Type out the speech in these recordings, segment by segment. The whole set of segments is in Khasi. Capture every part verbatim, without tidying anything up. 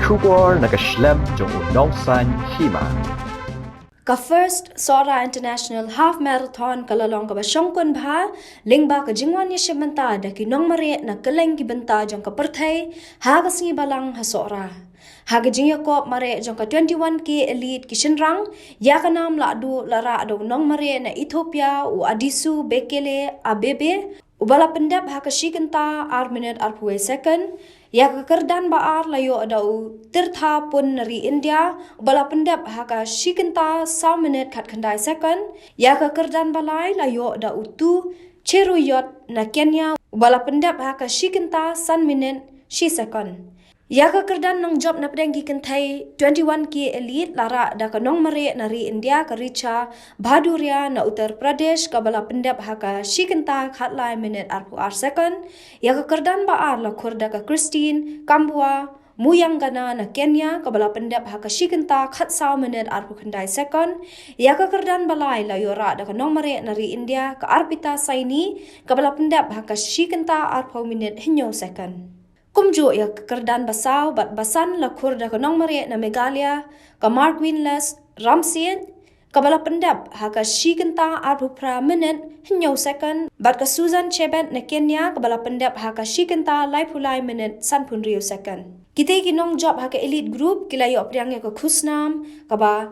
Khubor na ka shlem jong u nongsan hima. Ka First Sohra International Half Marathon ka la long kaba shongkun bha lyngba ka jingwan ïashim bynta da ki nongmareh na kylleng ki bynta jong ka pyrthei ha ka sngi Balang ha Sohra. Ha ka jingïakop mareh jong ka twenty-one K Elite ki shynrang, ïa ka nam lahduh la rah da u nongmareh na Ethiopia u Adisu Bekele Abebe, uba la pyndep ha ka shi kynta ar minit arphew wei second. Ïa ka kyrdan ba ar la ïoh da u Tirtha Pun na ri India, uba la pyndep ha ka shi kynta saw minit khatkhyndai second. Ïa ka kyrdan ba lai la ïoh da u Tu Cheruyot na Kenya, uba la pyndep ha ka shi kynta san minit shi second. Ïa ka kyrdan nongjop na pdeng ki kynthei twenty-one K Elite la rah da ka nongmareh na ri India ka Richa Bhaduria na Uttar Pradesh, kaba la pyndep ha ka shi kynta khatlai minit arphew ar second. Ïa ka kyrdan ba ar la khur da ka Christine Kambua Muyangana na Kenya, kaba la pyndep ha ka shi kynta khatsaw minit arphew khyndai second. Ïa ka kyrdan ba lai la ïoh rah da ka nongmareh na ri India ka Arpita Saini, kaba la pyndep ha ka shi kynta arphew minit hynñiew second. Kumjuh ïa ka kyrdan ba saw bad ba san la khur da ka nongmareh na Meghalaya ka Marquinles Ramsiej, kaba la pyndep ha ka shi kynta arphew phra minit hynñiew second, bad ka Susan Chebet na Kenya, kaba la pyndep ha ka shi kynta laiphew lai minit sanphew hynriew second. Kitei ki nongjop ha ka Elite Group ki la ïoh pdiang ïa ka khusnam kaba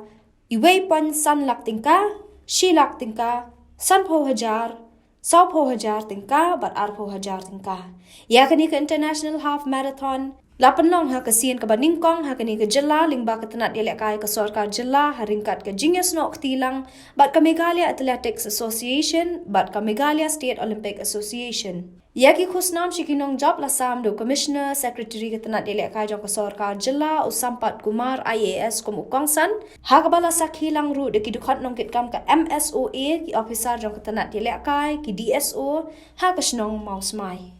iwei point san lak tyngka, shi lak tyngka, sanphew hajar, sawphew hajar tyngka bad arphew hajar tyngka. Ïa kane ka International Half Marathon la pynlong ha ka sien kaba nyngkong ha kane ka jylla lyngba ka tnat ïalehkai ka sorkar jylla ha ryngkat ka jingïasnoh kti lang bad ka Meghalaya Athletics Association bad ka Meghalaya State Olympic Association. Ïa ki khusnam sha ki nongjop la sam da u Commissioner Secretary ka tnat ïalehkai jong ka sorkar jylla u Sampat Kumar I A S kum u kongsan, ha kaba la sakhi lang ruh da ki dkhot nongkitkam ka M S O A, ki ophisar jong ka tnat ïalehkai, ki D S O ha ka shnong Mawsmai.